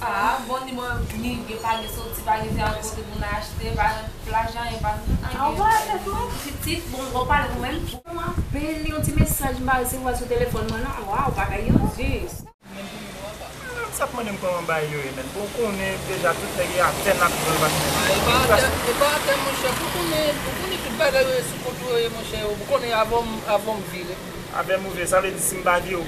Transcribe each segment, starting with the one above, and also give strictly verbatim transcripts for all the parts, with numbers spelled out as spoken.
Ah, bon, ni mwen, ni gen pa gen soti, pa gen fè antre kote pou n achte, pa gen plaj, anyen, pa gen anyen. Ah, ou pa la tèt mwen? Pitit, bon, ou pale pou mwen. Bon, apèl li, yon ti mesaj m pa resevwa sou telefòn mwen, non. Waw, bagay yo di. Menm sa ap mande m kòman bagay yo ye, menn. Bon, ou konnen deja tout nèg e atè n ap jwenn, patnè. Ah, e pa atè, e pa atè, monchè. Ou konnen, ou konnen tout bagay yo ye sou kont ou yo ye, monchè. Ou konnen avan m, avan m vire. Avè m ou vire, sa vle di si m pa vire, ou, ou,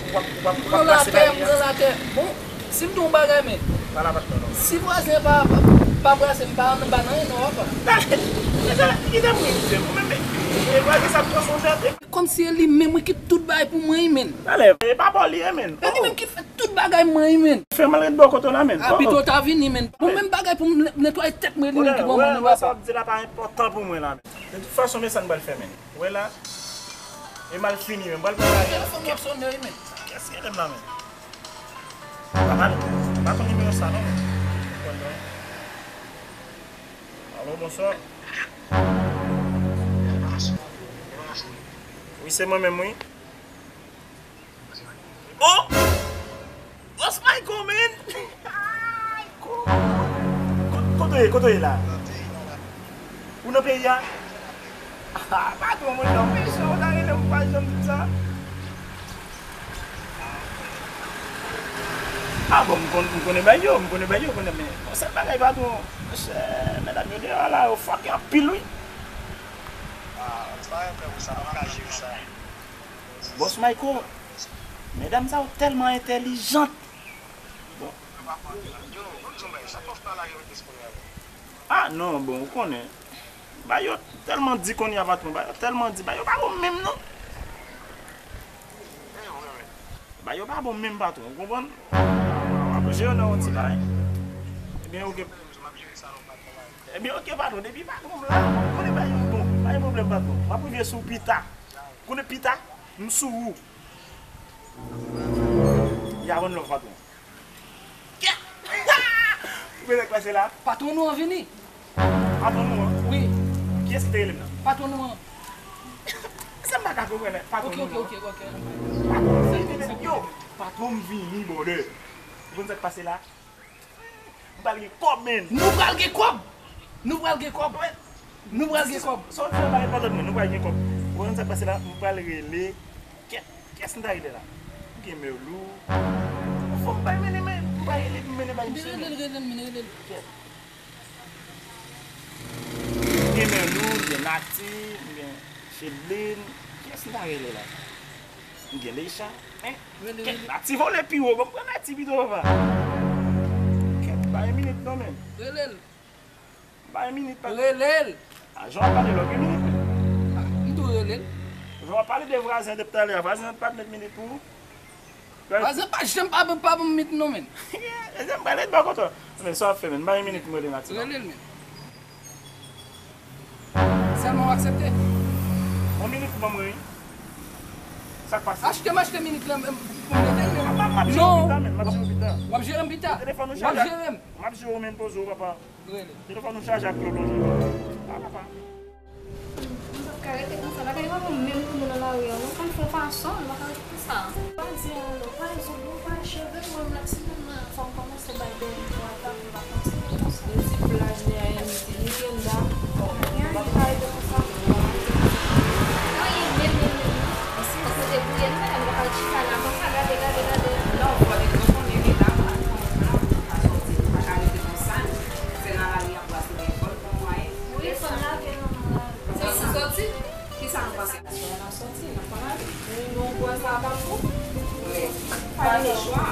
w ap, w ap, w ap brase bagay la. Bon, si m di w yon bagay, menn. Pala patnè, non. Si vwazen pa, pa, pa brase m, pa, pa nan anyen, non, papa. Talè, talè, kite m ri, ou menm, e vwazen sa ap pran son tèt. Kòmsi e li menm wi ki tout bagay pou mwen wi, menn. Talè, e pa bò li ye, menn. E li menm ki fè tout bagay mwen wi, menn. Fè m al ret bò kote w la, menn. A, pito w ta vini, menn. Bon, menm bagay pou m netwaye tèt mwen, e li menm ki ban mwen wi, papa. Sa w ap di la pa enpòtan pou mwen la, menn. De tout fason, men sa n pral fè, menn. Ou wè la, e mal fini, menn. M pral pran bagay. Telefòn nan ap sonnen wi, menn. Kiyès ki rele m la, menn? Papa, m pa konn nimewo sa, non, menn. Alo, bonswa. Wi, se mwen menm, wi. Oh! Boss Michael, man! Ay, ko-, ko-, kote w ye, kote w ye la? Ou nan peyi a? Ah, patwon, mwen nan peyi a, ou ta rele m, ou pa janm di m sa. Ah, bon, m konn, m konnen bagay yo, m konnen bagay yo, konnen, men yon sèl bagay, patwon, monchè, medam yo deyò a la, yo fucking anpil, wi. Ah, se pa yon pwoblèm pou sa, m ka jere sa. Boss Michael, medam sa yo tèlman entèlijant. Bon. Ah, non, bon, ou konnen. Bagay yo tèlman di kounye a, patwon, bagay yo tèlman di, bagay yo pa bon menm, non. Bagay yo pa bon menm, patwon, ou konprann? W ap jere nan yon ti bagay. Ebyen, oke. Ebyen, oke, patwon, depi patwon m la, ou konnen bagay yo bon, pa gen pwoblèm, patwon. M ap rive sou ou pita. Ou konnen pita? M sou ou. Ya, one love, patwon. Kèt! Ou konnen sa k pase la? Patwon nou an vini. Patwon nou an? Wi. Kiyès ki te rele m nan? Patwon nou an. Sa m pa ka konprann, patwon nou an. Ok, ok, ok, ok. Patwon m vini, yo, patwon m vini, brother. Ou konn sa k pase la? M pral gen kòb, menn. Nou pral gen kòb! Nou pral gen kòb! Nou pral gen kòb! Sa w di la pa enpòtan pou mwen, nou pral gen kòb. Ou konn sa k pase la? M pral rele. Kèt, kiyès m ta rele la? M gen Merlou. Fò m bay mennen, men m bay rele, m mennen bay misye, men. Rele l, rele l, men rele l. Kèt. M gen Merlou, m gen Nati, m gen Chedeline. Kiyès m ta rele la? M gen Leisha. Hein? Rele, rele. Kèt, Nati vole pi wo. Bon, m pran Nati pito, papa. Kèt, bay minit non, men. Rele l. Bay minit, papa. Rele l. Ah, jan w ap pale la, gen minit, men. Ah, m tou rele l. Jan w ap pale de vwazen depi talè a, vwazen an pa t met minit pou ou? Vwazen pa janm pa, pa ban m minit non, men. Vwazen m pale de bò kote w. Men sa w ap fè, men. Bay minit m rele Nati la. Rele l, men. Sèlman w aksepte? Yon minit pou ban mwen, wi. Sa k pase? Achte m, achte minit lan, m, m, pou m mete l, men. M ap, m ap jere w pita, men. M ap jere w pita. W ap jere m pita? Telefòn ou chaje. W ap jere m. M ap jere w, men, poze w, papa. Rele. Telefòn ou chaje ak dlo lonje. Ah, papa. M p ap ka rete konsa. Bagay pa bon menm pou nou nan lari a, non. Ann fè yon fason, nou pa ka rete konsa. Pa di anyen non, pa egzanp, bon, pa cheve mwen, m la, si mwen, fò m kòmanse bay bèl twa tap, m pa kontinye konsa. Yon ti plaj, ni ayen, ni ti, ni kenda. Anyen, anyen, pa rete konsa. Anyen, menm, menm, menm, non. Paske se bouye nou, nou pa ka chita la konsa, gade, gade, gade. Non, fò nou konnen, medam, ak fanm la, nou pa sòti, nou pa ka rete konsa. Se nan lari a. Wi, fò n lage manman la. Fò n soti. Kisa nou panse? Aswè a n ap soti, n ap pran lari. Wi, bon, bwè sa a pa pou. Wi. Pa gen chwa.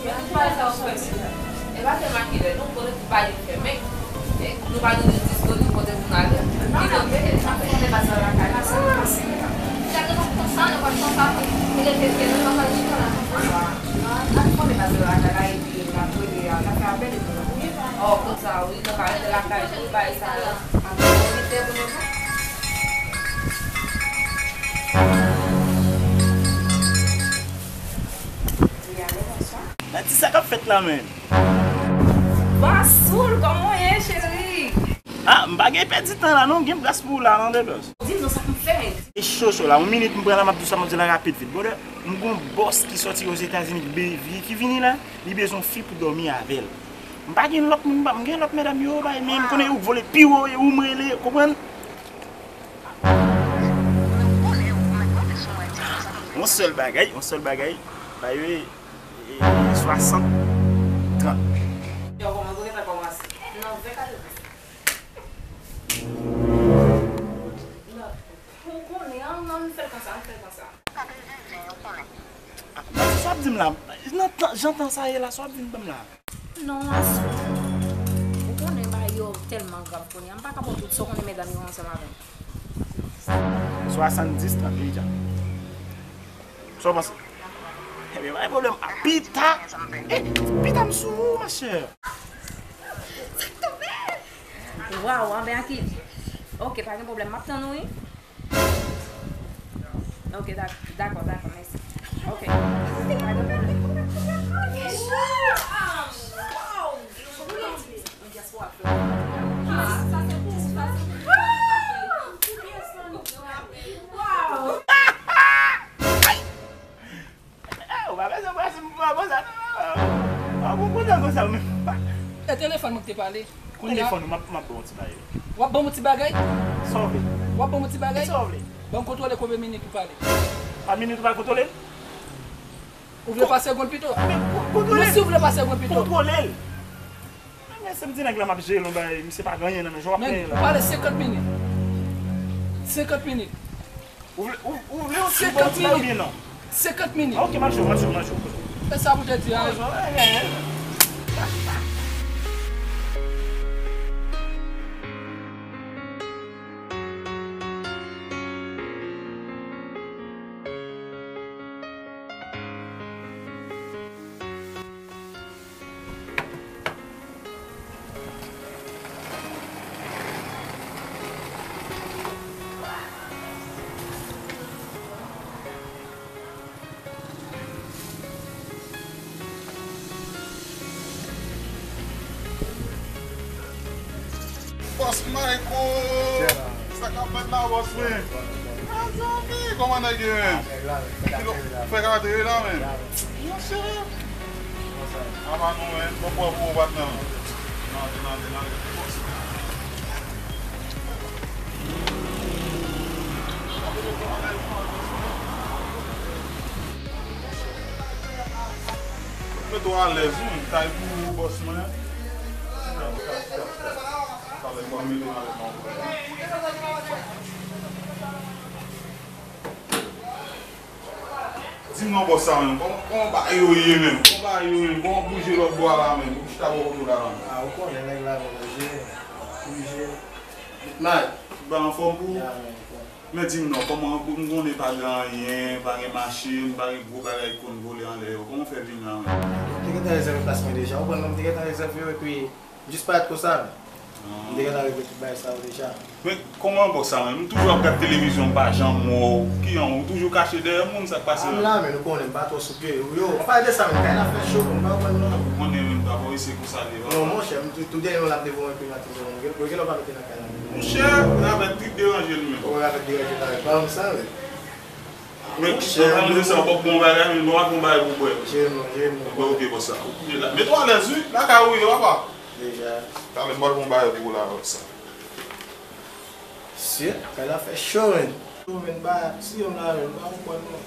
Men tout bagay sa yo fè, men. E pa te makile, nou konnen tout bagay yo fèmen. E nou pa gen disponib kote pou n ale. Ki kote? N ap fòme baz la lakay la, sa nou panse? Gade nou konsa, nou pa t konsa. Li rete fè, nou pa pral chita la konsa. N ap fòme baz la lakay la, epi n ap rele, n ap fè apèl, epi n ap Oh, konsa, wi, nou ka rete lakay nou, bay sa yo. Ap profite pou nou, non. Wi, alo, bonswa. Nati, sa k ap fèt la, menn? Basoul, kòman w ye, cheri? Ah, m pa gen pèdi tan la, non, m gen plas pou ou la, non, de bèz. Di m non, sa k m fè, men. E cho cho la, yon minit m pran la, m ap di w sa m ap di w la rapid vit. Brother, m gon bòs ki sòti Ozetazini ki be-, ki vini la, li bezwen yon fi pou dòmi avè l. M pa gen lòt moun, m gen lòt medam yo, bay, men m konnen ou k vole pi wo, e ou m rele, konprann? Yon sèl bagay, yon sèl bagay, bay, e, swasant, trant. Yo, kòman pou gentan kòmanse? Nan ven katreven. Ou konnen, an, ann fè l konsa, ann fè l konsa. Sa w ap di m la, nan tan, jan tan sa ye la, sa w ap vin ban m la? Non, Asou. Ou konnen bagay yo tèlman grav kounye a. M pa ka pran tout sa w konnen medam yo ansanm avè m. Swasanndis, trant, wi, dja. Sa w panse? Ebyen, pa gen pwoblèm. Pita, eh, pita m sou ou, ma chère. Sa k tonbe? Waw, anben aki. Ok, pa gen pwoblèm. M ap tann ou, wi. Ok, dak-, dakò, dakò, mèsi. Ok. Pa gen pwoblèm. Ou pa bezwen prese m pou konsa, non. Ou kontan konsa, men. E telefòn mwen ki te pale. Kounye a. Telefòn ou, m ap, m ap ba w yon ti bagay. W ap ban m yon ti bagay? Sa w vle? W ap ban m yon ti bagay? Sa w vle? Ban m kontwole konbyen minit ou pale. Pa minit ou pa kontwole l? Ou vle pa segonn pito? Men ko-, kontwole l. Non, si w vle pa segonn pito. Kontwole l. Men se m di nèg la m ap jere l yon bagay, misye pa gen anyen nan men, jan w ap plenyen la. Men, ou pale senkant minit. Senkant minit. Ou vle, ou, ou vle yon ti bon ti bagay oubyen non? Senkant minit. Ah, ok, m ap jere w, m ap jere w, m ap jere w. E sa pou te di a. Bòs Mayko! Sa k ap fèt la, bòs mwen? Mezanmi, kòman nèg yo, men? Fè gade la, men. Monchè. Apa nou, men? Bon, bon, bon, patnè. Nan, nan, nan, nan. Mete w alèz, wi, kay pou ou, bòs mwen. Talè m pral mete w alèz nan. Di m non, bòs sa menm, kòman, kòman bagay yo ye menm? Kòman bagay yo menm? Kòman bouje lòt bò a la menm? Ou chita bò kote w la menm? Ah, ou konnen nèg la menm, ou jere, ou jere. Tout bagay anfòm pou ou? Ya, men, anfòm. Men di m non, kòman, m konnen pa gen anyen, pa gen machin, pa gen gwo bagay ki konn vole anlè yo. Kòman w fè vin la menm? M te gentan rezève plas mwen deja. Ou konprann non, m te gentan rezève yo epi m jis parèt konsa. M te gentan regle tout bagay sa yo deja. Men kòman bòs sa menm? M toujou ap gad televizyon, m pa janm wè w. Kijan w toujou kache dèyè moun, sa k pase menm? Ah, m la, men ou konnen m pa twò sou pye. Yo, pa pale de sa menm, kay la fè cho, m pa konprann non. Ou konnen menm, pa bò isi konsa li ye. Non, monchè, m tou, tou dèyè w la, m te voye yon klimatize. Yo gen lè w pa mete nan kay la. Monchè, ravèt trip deranje l menm. Ou ravèt deranje l avèk pa m sa, wi. Men, monchè, an plis de sa, ou pap bon bagay, men ou pa bon bagay pou bwè. Jere m non, jere m non. Bon, ok, bòs sa. Ou koute la. Mete w alèz, wi. Lakay ou ye, papa. Deja. Talè m pral bon bagay pou ou la, bòs sa. Shit, kay la fè cho, men. Yo, men, ba, si yo la, men, ba, ou kwè non.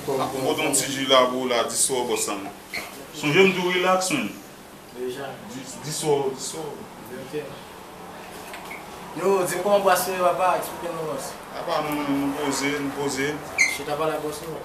Mwen pote yon ti ji la pou ou la, di sou bòs sa, non. Sonje m tou rilaks, men. Deja. Di, di sou, di sou. Ok. Yo, di m kòman bòs nou ye, papa, eksplike nou, bòs. Apa, nou, nou, nou poze, nou poze. Chita pale ak bòs nou.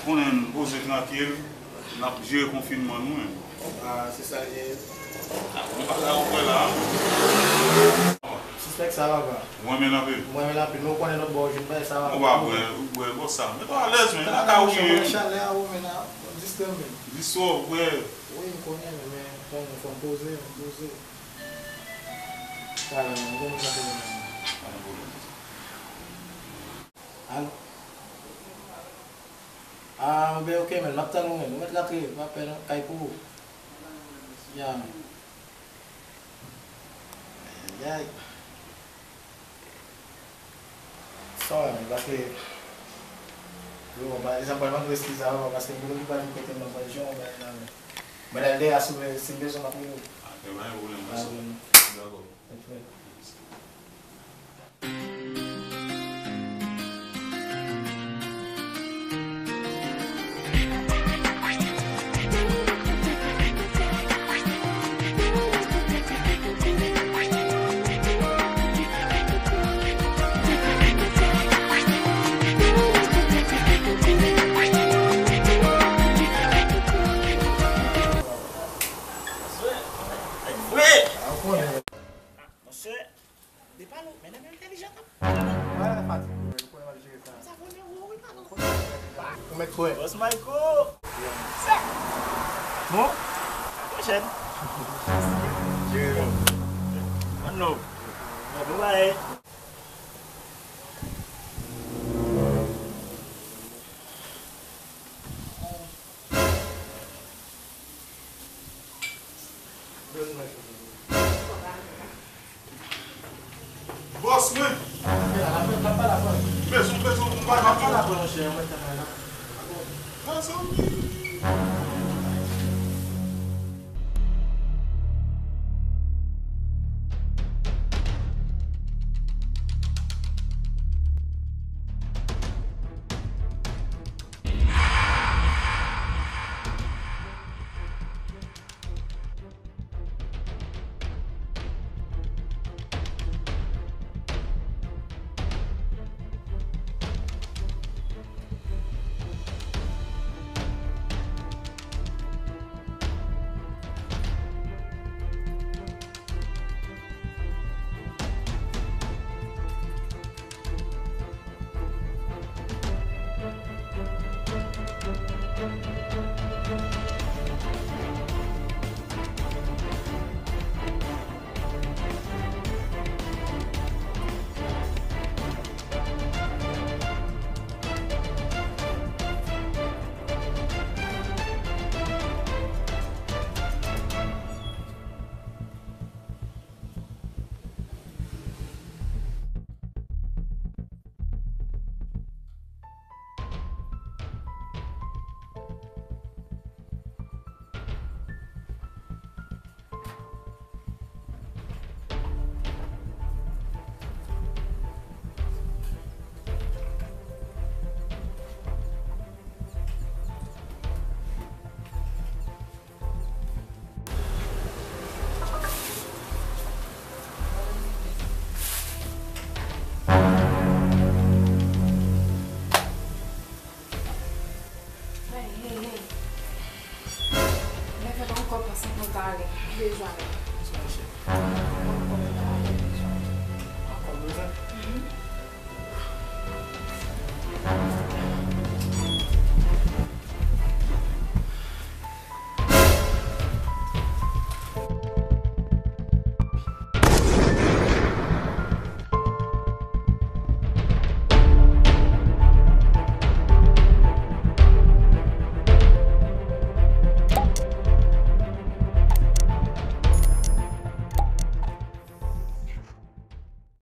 Konnen nou poze trankil, n ap jere konfinman nou menm. Ah, se sa l ye. Ah, bon bagay ou fè la. Sispèk sa, papa. Ou renmen l anpil? Mwen renmen l anpil, men ou konnen lòt bò ou jwenn bagay sa, papa. Ou pa bwè, ou bwè, bòs sa. Mete w alèz, men. Lakay ou ye. Chalè a, chalè a, ou menm la. Distrè m, men. Wi, m konnen, men, men, fò m, fò m poze, m poze. Talè, men, m gon moun nan telefòn. Alo? Ah, ben, ok, men, m ap tann ou, men. Ou mèt rantre, m ap fè kay pou ou. Ya, men. Ayayay. Paske, yo, pa, sa pral manke eskiz avè w, paske m gen okipe pou kote m nan pral jwenn yon bagay nan men. Mwen al dèyè a, si w bezwen, m ap rele w. Ah, ok, pa gen pwoblèm, bro. Dakò. Monchè, de pale w, men nèg entèlijan kanmenm. Ou mèt kwè. Boss Michael! Bon? Pwochèn. One love. Bye bye. Bòs mwen! Bezwen, bezwen, m pa ka pale. Mezanmi! Hey, hey, hey. Lè fèt ankò, pase nou ta ale. Ki bezwen avè m? Sa chèf.